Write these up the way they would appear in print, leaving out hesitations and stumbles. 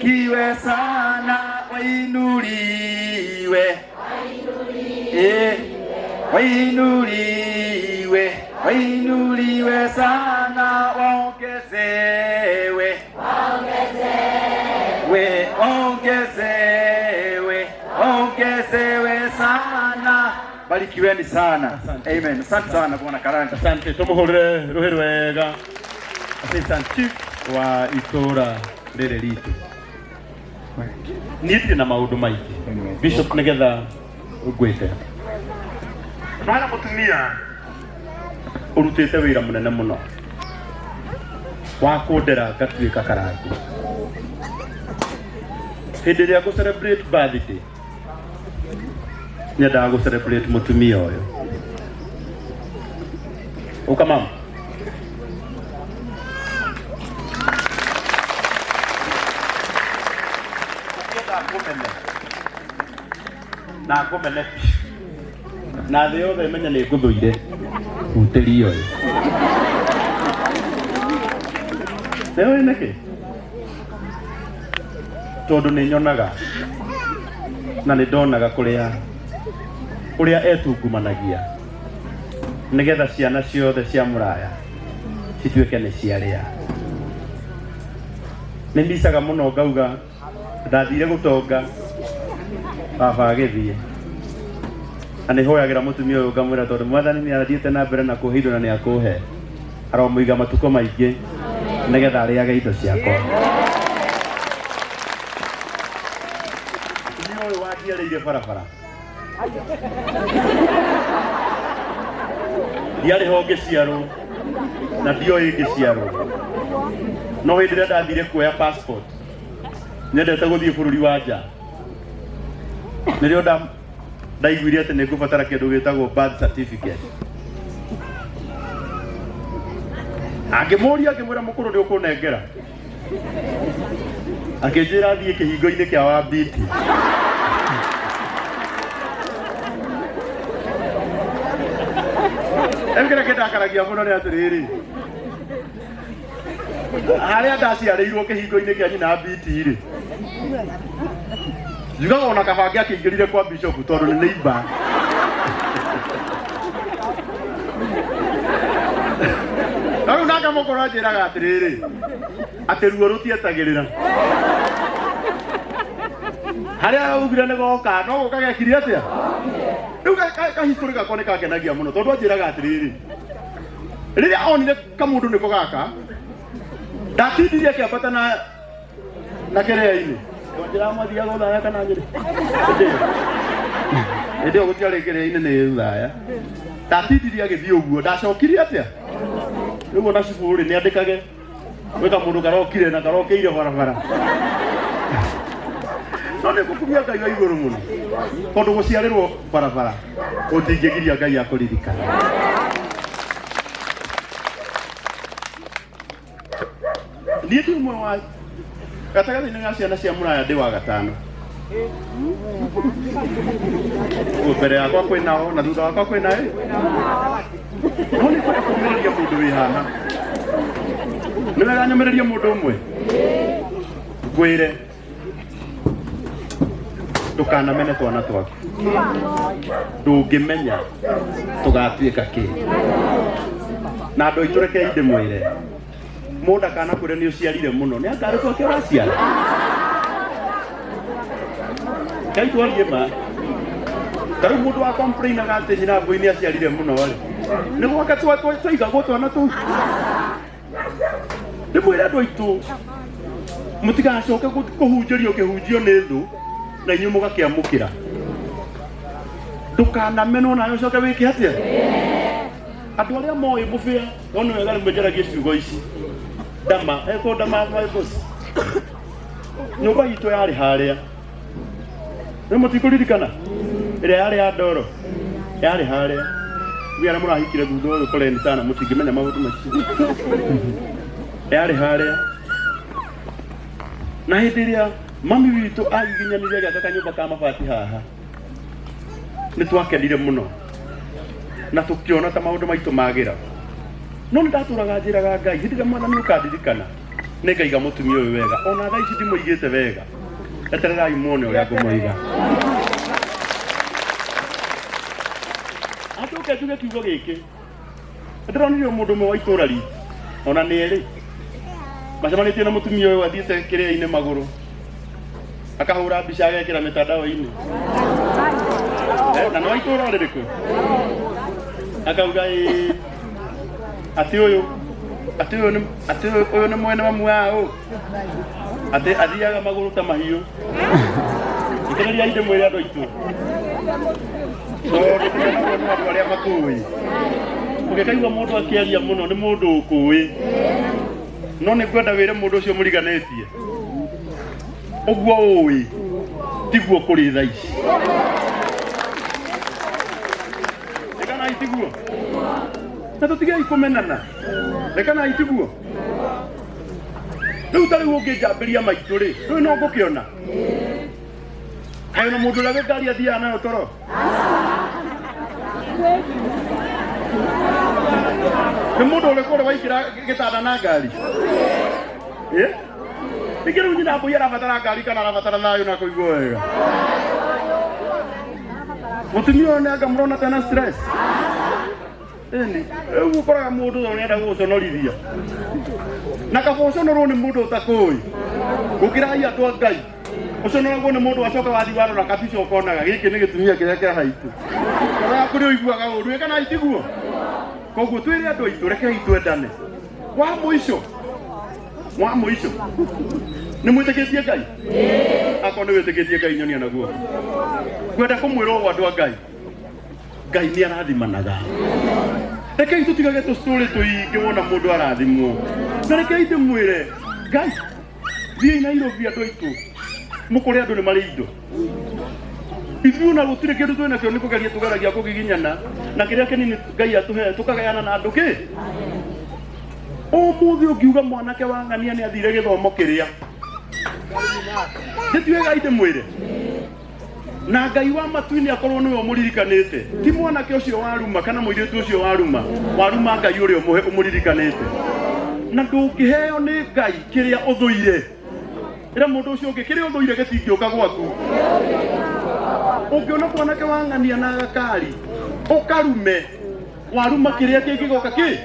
Wabarikiwe sana, wainuliwe, eh, wainuliwe, wainuliwe sana, waongezewe, we ongezewe, ongezewe sana. Barikiweni sana. Asante. Amen. Asante sana Bwana Karanja. Asante, tumuhurire ruhi rwega assistant chief wa itura rĩrĩ ritũ. Niĩ ndirĩ na maũndũ maingĩ bishop, nĩgetha ngwĩte mwana mũtumia ũrutĩte wĩra mũnene mũno wa kũndera ngatuĩka karangu. Hĩndĩ ĩrĩa ngũ celebrate birthday, nyendaga gũ celebrate mũtumia ũyũ. Ũka mama. Ũkĩenda ngũmene na ngũmene biũ na thĩ yothe ĩmenye nĩ ngũthũire, hutĩria ũyũ. Nĩũĩ nĩkĩ? Tondũ nĩ nyonaga na nĩ ndonaga kũrĩa ũrĩa etungumanagia nĩgetha ciana ciothe cia mũraya cituĩke nĩ ciarĩa. Nĩ micaga mũno ngauga ndathire gũtonga baba agĩthiĩ, na nĩ hoyagĩra mũtumia ũyũ ngamwĩra tondũ Mwathani nĩ athiĩte na mbere na kũhe indo na nĩ akũhe, aromũiga matukũ maingĩ nĩgetha arĩage indo ciakwa. Mũtumia ũyũ wanjiarĩire barabara, ndiarĩ ho ngĩciarwo na ndioĩ ngĩciarwo, no hĩndĩ ĩrĩa ndathire kuoya passport, nyendete gũthiĩ bũrũri wa nja, nĩrĩo ndaiguire atĩ nĩ ngũbatara kĩndũ gĩtagwo birth certificate. Angĩmũria, ngĩmwĩra, mũkũrũ, nĩ ũkũnengera? Akĩnjĩra thiĩ kĩhingo-inĩ kĩa Wambiti. Rĩu kĩrĩa kĩndakaragia mũno nĩ atĩrĩrĩ, harĩa ndaciarĩirwo kĩhingo-inĩ kĩa nyina Biti rĩ, njugaga ona kaba angĩakĩingĩrire kwa bishop tondũ nĩ neighbor. No rĩu nake mũkũrũ anjĩraga atĩrĩrĩ, atĩ ruo rũtietagĩrĩra. Harĩa augire nĩ goka, no gũka gekire atĩa? Rĩu kahistory gakwa nĩ kangenagia mũno tondũ anjĩraga atĩrĩrĩ, rĩrĩa onire kamũndũ nĩko gaka, ndatindirie akĩambata na kĩrĩa-inĩ. Njĩra mwathiaga Ũthaya kana Nyĩrĩ? Hĩndĩ ĩyo. Hĩndĩ ĩyo gũtiarĩ kĩrĩa-inĩ, nĩ Ũthaya. Ndatindirie agĩthiĩ ũguo, ndacokirie atĩa? Rĩu ona cibũ rĩ, nĩ andĩkage gwĩ kamũndũ karokire na karokĩire barabara. No nĩ ngũkumia Ngai wa igũrũ mũno tondũ gũciarĩrwo barabara gũtingĩgiria Ngai akũririkana. Niĩ ndĩ ũmwe wa gatagatĩ-inĩ ga ciana cia mũraya, ndĩ wa gatano. Ũguo mbere yakwa kwĩ nao na thutha wakwa kwĩ naĩ, no nĩ kwenda kũmĩrĩria mũndũ wĩ haha. Nĩ wega nyũmĩrĩrie mũndũ ũmwe, ngwĩre ndũkanamene twana twaku, ndũngĩmenya tũgatuĩka kĩ. Na andũ aitũ, rekei ndĩmwĩre, mũndũ akanakwĩre nĩ ũciarire mũno, nĩ angarĩ twake ũraciara. Ngai twarie ma. Ta rĩu mũndũ wa complainaga atĩ nyina mbũi nĩ aciarire mũno rĩ, nĩ gwake twaigagwo twana tũu. Ndĩmwĩre andũ aitũ, mũtigacoke kũhunjĩrio kĩhunjio nĩ thũ na inyuĩ mũgakĩamũkĩra. Ndũkanamenwo nawe ũcoke wĩke atĩa? Andũ arĩa moĩ mũbĩa, no nĩ wega rĩmwe njaragie ciugo ici. Ndama eko ndama my boss, nyũmba itũ yarĩ harĩa, nĩ mũtikũririkana ĩrĩa yarĩ ya ndoro, yarĩ harĩa. Inyuĩ arĩa mũrahikire thutha ũyũ, poleni sana, mũtingĩmenya maũndũ macio. Yarĩ harĩa, na hĩndĩ ĩrĩa mami witũ agiginyanire agĩaka kanyũmba ka mabati haha, nĩ twakenire mũno na tũkĩona ta maũndũ maitũ magĩra. No nĩ ndatũraga njĩraga Ngai, hĩndĩ ĩrĩa Mwathani ũkandirikana. Nĩ ngaiga mũtumia ũyũ wega, ona thaa ici ndimũigĩte wega, etererai muone ũrĩa ngũmũiga. Andũke njuge kiugo gĩkĩ, ndĩronire mũndũ ũmwe wa itũra ritũ, ona nĩ erĩ macemanĩtie na mũtumia ũyũ athiĩte kĩrĩa-inĩ magũrũ, akahũra mbica agekĩra mĩtandao-inĩ. Na nĩ wa itũra rĩrĩkũ? Akauga ĩĩ, atĩ ũyũ atĩ ũyũ nĩ atĩ ũyũ nĩ mwene mamu wao, atĩ athiaga magũrũ ta mahiũ. Thikĩrĩriai ndĩmwĩre andũ aitũ, tondũ tũkenagwo nĩ andũ arĩa makũĩ. Ũngĩkaigua mũndũ akĩaria mũno nĩ mũndũ ũkũĩ, no nĩ ngwenda wĩre mũndũ ũcio mũriganĩtie ũguo ũĩ tiguo kũrĩ thaa ici. Rekanai tiguo, na tũtigei kũmenana. Rekanai tiguo. Rĩu ta rĩu ũngĩnjambĩria maitũ rĩ, rĩu no ngũkĩona kaĩ na mũndũ ũrĩa wĩ ngari athiaga nayo toro. Nĩ mũndũ ũrĩkũ ũrĩ waingĩra gĩtanda na ngari? Ĩ? Ningĩ rĩu nyina mbũi arabatara ngari kana arabatara thayũ na kũigua wega? Mũtumia ũyũ nĩ anga mũrona tena stress. Ĩni, rĩu ũkoraga mũndũ ũyũ ũrenda gũgũconorithia. Na kaba ũconorwo nĩ mũndũ ũtakũĩ gũkĩra ai andũ a Ngai. Ũconoragwo nĩ mũndũ wacoka wathiĩ warora kabica ũkonaga gĩkĩ nĩ gĩtumia kĩrĩa kĩa haitũ. Ngoro yaku nĩ ũiguaga ũru, ĩ kana itiguo? Koguo twĩre andũ aitũ, rekei twendane. Wa mũico, wa mũico, nĩ mwĩtĩkĩtie Ngai? Akorwo nĩ wĩtĩkĩtie Ngai, nyonia naguo. Ngwenda kũmwĩra ũguo andũ a Ngai, Ngai nĩ arathimanaga. Rekei tũtigage tũcũrĩ tũingĩ wona mũndũ arathimwo. Na rekei ndĩmwĩre, Ngai, thiĩi Nairobi andũ aitũ, mũkore andũ nĩ marĩ indo. Ithuĩ ona gũtirĩ kĩndũ twĩ nakĩo, nĩ kũgeria tũgeragia kũgiginyana na kĩrĩa kĩnini Ngai atũhe, tũkagayana na andũ kĩ. Ũmũthĩ ũngiuga mwanake wa ng'ania nĩ athire gĩthomo kĩrĩa, ndĩtuĩgai ndĩmwĩre, na Ngai wa matu-inĩ akorwo nĩwe ũmũririkanĩte, ti mwanake ũcio waruma kana mũirĩtu ũcio waruma, waruma Ngai ũrĩa ũmũririkanĩte. Na ndũngĩheo nĩ Ngai kĩrĩa ũthũire. Ĩra mũndũ ũcio ũngĩ, kĩrĩa ũthũire gĩtingĩũka gwaku. Ũngĩona mwanake wa ng'ania na gakari, ũkarume, waruma kĩrĩa kĩngĩgoka kĩ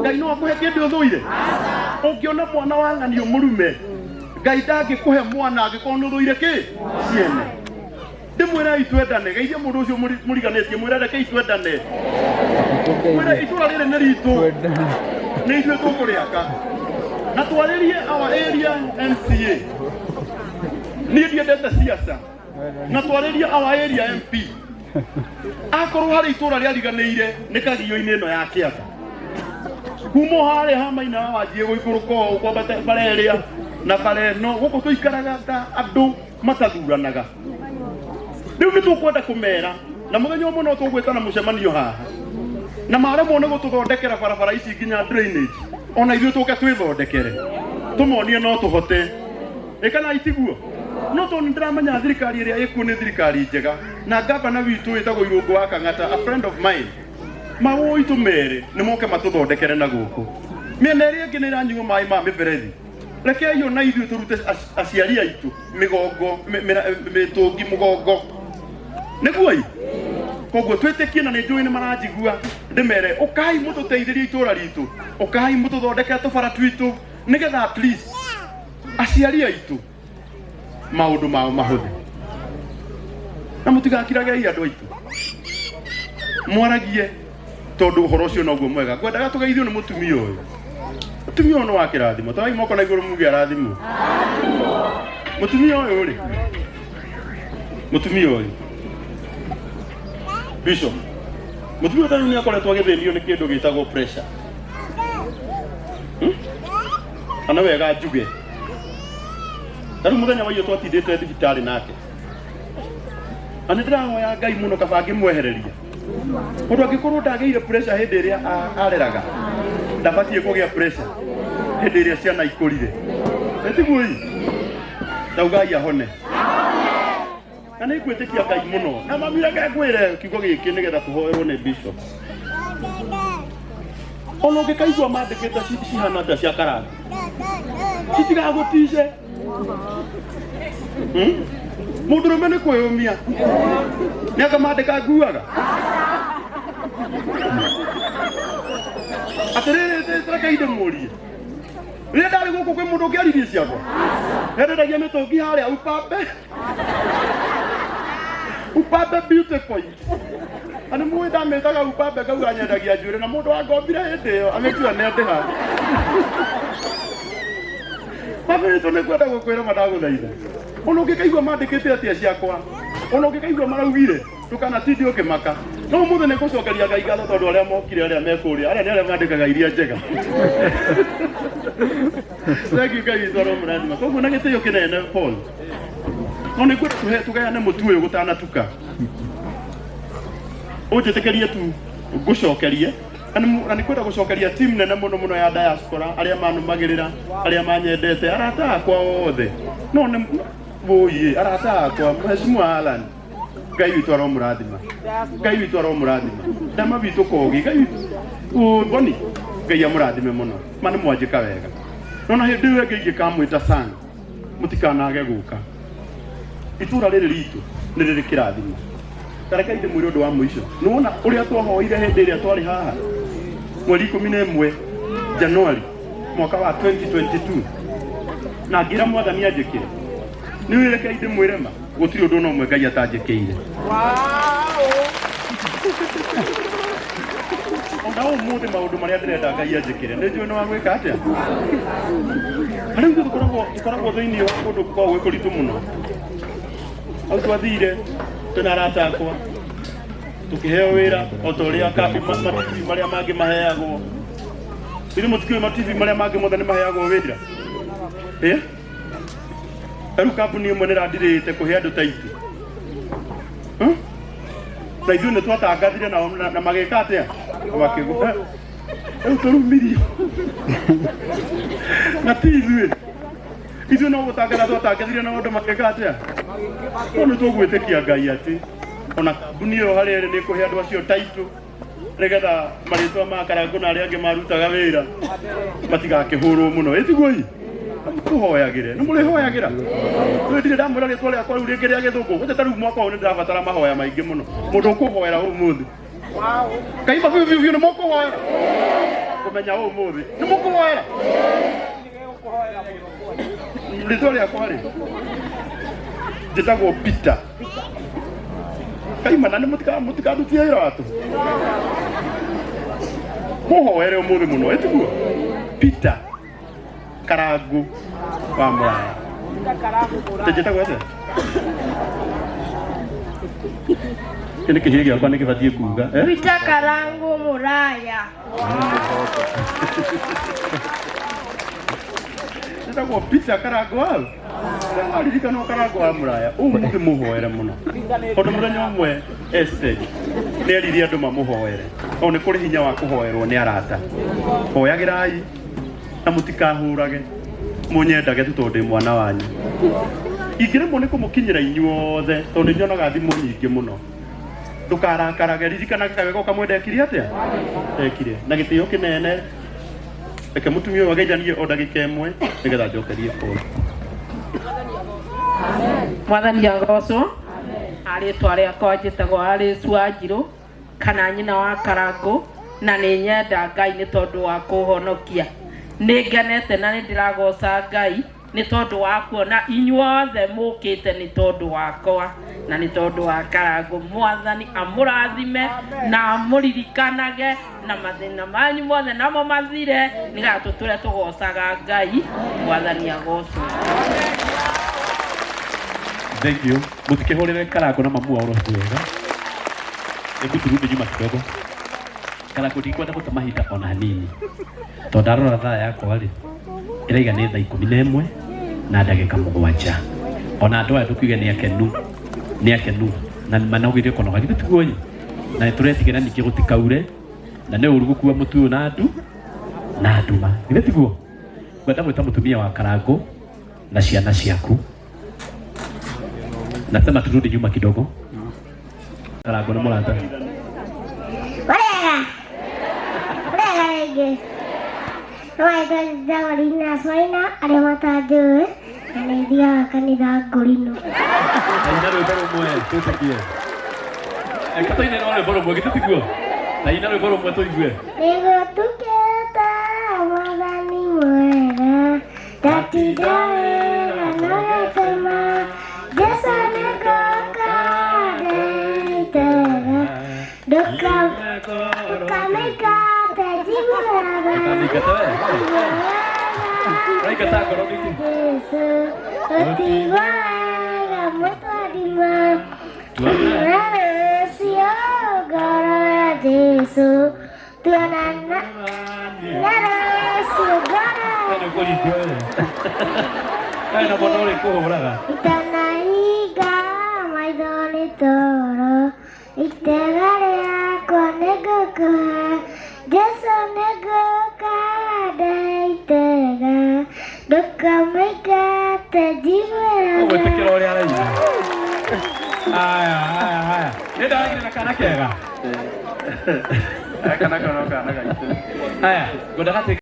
Ngai no akũhe kĩndũ ũthũire. Ũngĩona mwana wa ng'ania ũmũrume, Ngai ndangĩkũhe mwana angĩkorwo nĩ ũthũire kĩ ciene. Ndĩmwĩrei twendane, geithia mũndũ ũcio mũriganĩtie, mwĩre rekei twendane. Mwĩre itũra rĩrĩ nĩ ritũ, nĩ ithuĩ tũkũrĩaka. Na twarĩrie our area MCA. Niĩ ndiendete siasa. Na twarĩrie our area MP. Akorwo harĩ itũra rĩariganĩire nĩ kagio-inĩ ĩno ya Kĩanda. Kuma o harĩa ha Maina wa Wanjiĩ gũikũrũka ũũ kwambata bara ĩrĩa na bara ĩno, gũkũ tũikaraga ta andũ matathuranaga. Rĩu nĩ tũkwenda kũmera na mũthenya ũmwe no tũgwĩtana mũcemanio haha, na maremwo nĩ gũtũthondekera barabara ici nginya drainage, ona ithuĩ tũke twĩthondekere, tũmonie no tũhote. Ĩ kana itiguo? No tondũ nĩ ndĩramenya thirikari ĩrĩa ĩkuo nĩ thirikari njega, na ngavana witũ wĩtagwo Irũngũ wa Kang'ata, a friend of mine, mawũi tũmere nĩ moke matũthondekere na gũkũ. Mĩena ĩrĩa ĩngĩ nĩ ĩranyuo maĩ ma mĩberethi. Rekei ona ithuĩ tũrute aciari aitũ mĩgongo, mĩtũngi mũgongo. Nĩguo ĩ? Koguo twĩtĩkie, na nĩ njũĩ nĩ maranjigua, ndĩmere ũkai mũtũteithĩrie itũra ritũ, ũkai mũtũthondekere tũbara twitũ, nĩgetha at least aciari aitũ maũndũ mao mahũthe. Na mũtigakiragei andũ aitũ, mwaragie, tondũ ũhoro ũcio noguo mwega. Ngwendaga tũgeithio nĩ mũtumia ũyũ. Mũtumia ũyũ nĩ wa kĩrathimo. Torai moko na igũrũ muge arathimwo. Mũtumia ũyũ rĩ, mũtumia ũyũ Bishop, mũtumia ũyũ nĩ akoretwo agĩthĩnio nĩ kĩndũ gĩtagwo pressure. Na nĩ wega njuge, ta rĩu mũthenya wa iyo twatindĩte thibitarĩ nake, na nĩ ndĩrahoya Ngai mũno kaba ngĩmwehereria, tondũ angĩkorwo ndagĩire pressure hĩndĩ ĩrĩa areraga, ndabatiĩ kũgĩa pressure hĩndĩ ĩrĩa ciana ikũrire. Ĩtiguo ĩ? Ndaugai ahone. Na nĩ ngwĩtĩkia Ngai mũno. Na mami, reke ngwĩre kiugo gĩkĩ nĩgetha tũhoerwo nĩ bishop. Ona ũngĩkaigua mandĩkĩte cihana atĩa cia karanga. Citigagũtice. Mũndũrũme nĩ kwĩyũmia. Nĩ anga mandĩka nguaga. Atĩrĩrĩ, reke ndĩmũrie. Rĩrĩa ndarĩ gũkũ kwĩ mũndũ ũngĩaririe ciakwa. Ndendagia mĩtũngi harĩa Upambe. Upambe Beauty Point. Na nĩ mũĩ ndamĩtaga Upambe ngauga nyendagia njuĩrĩ na mũndũ wangombire hĩndĩ ĩyo agĩtua nĩ andĩha. Mami witũ nĩ kwenda gũkwĩra ma ndagũthaitha. Ona ũngĩkaigua mandĩkĩte atĩa ciakwa, ona ũngĩkaigua maraugire, ndũkanatinde ũkĩmaka. No ũmũthĩ nĩ ngũcokeria Ngai ngatho tondũ arĩa mokire arĩa me kũrĩa, arĩa nĩ arĩa mandĩkaga iria njega. Thank you Ngai witũ aromũrathima. Koguo na gĩtĩo kĩnene Paul. No nĩ ngwenda tũhe tũgayane mũtu ũyũ gũtanatuka. Ũnjĩtĩkĩrie tu ngũcokerie na nĩ kwenda gũcokeria team nene mũno mũno ya diaspora arĩa manũmagĩrĩra arĩa manyendete arata akwa othe no nĩ wũiĩ arata akwa mheshimiwa Alan Ngai witũ aromũrathima Ngai witũ aromũrathima ndama witũ kogi Ngai witũ Boni Ngai amũrathime mũno ma nĩ mwanjĩka wega no na hĩndĩ ĩyo ĩngĩ ingĩkamwĩta sana mũtikanage gũka itũra rĩrĩ ritũ nĩ rĩrĩ kĩrathimo. Ta rekei ndĩmwĩre ũndũ wa mũico. Nĩwona ũrĩa twahoire hĩndĩ ĩrĩa twarĩ haha mweri 11 Januari mwaka wa 2022 na ngĩra mwathani anjĩkĩre. Nĩ rekei ndĩmwĩre ma gũtirĩ ũndũ ona ũmwe Ngai atanjĩkĩire. Ona ũmũthĩ maũndũ marĩa ndĩrenda Ngai anjĩkĩre nĩ njũĩ nĩ wa gwĩka atĩa. Na rĩu ithuĩ tũkoragwo thĩinĩ wa kũndũ gũkoragwo gwĩ kũritũ mũno. Hau twathire twĩna arata akwa tũkĩheo wĩra o ta ũrĩa ma-TV marĩa mangĩ maheagwo. Ithuĩ mũtikĩũĩ ma-TV marĩa mangĩ mothe nĩ maheagwo wĩra? Ĩ? Rĩu kambuni ĩmwe nĩ ĩrandirĩte kũhe andũ ta ithuĩ. Na ithuĩ nĩ twatangathire nao na magĩka atĩa? Makĩgũra. Rĩu tũrumirio. Na ti ithuĩ. Ithuĩ no gũtangatha twatangathire nao andũ magĩka atĩa? No nĩ tũgwĩtĩkia Ngai atĩ ona kambuni ĩyo harĩa ĩrĩ nĩ ĩkũhe andũ acio title nĩgetha marĩtwa ma Karangũ na arĩa angĩ marutaga wĩra matigakĩhũrwo mũno. Ĩ tiguo ĩ? Tũhoyagĩre. Nĩ mũrĩhoyagĩra? Rĩu ndirĩ ndamwĩra rĩtwa rĩakwa rĩu rĩngĩ rĩa gĩthũngũ. Gũte ta rĩu mwaka ũyũ nĩ ndĩrabatara mahoya maingĩ mũno. Mũndũ ũkũhoera ũmũthĩ. Kaimba biũ biũ biũ nĩ mũkũhoera? Kũmenya ũmũthĩ. Nĩ mũkũhoera? Rĩtwa rĩakwa rĩ njĩtagwo Peter. Kaima na nĩ mũtikandutie wĩra wa tũhũ. Mũhoere ũmũthĩ mũno, ĩ tiguo? Peter Karangu wa Mũraya. Njĩtagwo atĩa? Kĩ nĩ kĩhĩĩ gĩakwa nĩ kĩbatiĩ kuga. Eh? Peter Karangu Muraya. Njĩtagwo Peter Karangu wa waririkanwo Karangu wa Mũraya. Ũmũthĩ mũhoere mũno. Tondũ mũthenya ũmwe Esther nĩ erire andũ mamũhoere. Tondũ nĩ kũrĩ hinya wa kũhoerwo nĩ arata. Hoyagĩrai na mũtikahũrage. Mũnyendage tu tondũ ndĩ mwana wanyu. Ingĩremwo nĩ kũmũkinyĩra inyuothe tondũ nĩ nyonaga thimũ nyingĩ mũno. Ndũkarakarage, ririkana kawega ũkamwenda ekire atĩa? Ekire. Na gĩtĩo kĩnene reke mũtumia ũyũ ageithanie o ndagĩka ĩmwe nĩgetha njokerie Paul. Mwathani agocwo. Rĩtwa rĩakwa njĩtagwo Alice Wanjirũ kana nyina wa Karangũ na nĩ nyenda Ngai nĩ tondũ wa kũhonokia. Nĩ ngenete na nĩ ndĩragoca Ngai nĩ tondũ wa kuona inyuothe mũkĩte nĩ tondũ wakwa na nĩ tondũ wa Karangũ. Mwathani amũrathime na amũririkanage na mathĩna manyu mothe namo mathire nĩgetha tũtũre tũgocaga Ngai. Mwathani agocwo. Thank you. Mũtikĩhũrĩre Karangũ na mamu wao rũhĩ wega. Hebu turudi nyuma kidogo. Karangũ ndikwenda gũte mahinda ona hanini. Tondũ ndarora thaa yakwa rĩ, ĩraiga nĩ thaa 11 na ndagĩka 7. Ona andũ aya ndũkiuge nĩ akenu, nĩ akenu na manogeire kũnoga githĩ tiguo ĩ? Na nĩ tũretigĩra ningĩ gũtikaure na nĩ ũru gũkua mũtu ũyũ na ndu na nduma. Githĩ tiguo? Ngwenda gwĩta mũtumia wa Karangũ na ciana ciaku. Nasema turudi nyuma kidogo. Karangũ nĩ mũrata. Wega. Wega rĩngĩ. Marĩtwa njĩtagwo Linus Maina, arĩa matanjũĩ, na nĩ thiaga kanitha Ngũrinũ. Na ina rwĩmbo rũmwe twĩtĩkie. Reke tũine no rwĩmbo rũmwe githĩ tiguo? Na ina rwĩmbo rũmwe tũigue. Nĩgũtukĩte Mwathani mwega, ndatinda wĩra no gĩtũma, Jesũ nĩngũka ndeitega, ndũkamĩingate njiguaga. Ndũkamĩingate we. Ũraingata ngoro nĩkĩ? Jesũ, ũtigwega mũtwarima. Tuonana ngoro ya Jesũ, tuonana rũciũ ngoro. Nĩ ũkũringio we. We na mwana ũrĩ kũhũraga. Itanahinga maitho nĩ toro, itega rĩakwa nĩngũkũhe, Jesũ nĩngũka ndeitega, ndũkamĩingate njiguaga. Ũgwĩtĩkĩra ũrĩa araina. Aya, aya, aya. Nĩ ndagire na kana kega. Kana kana kana gaitũ. Aya, ngwendaga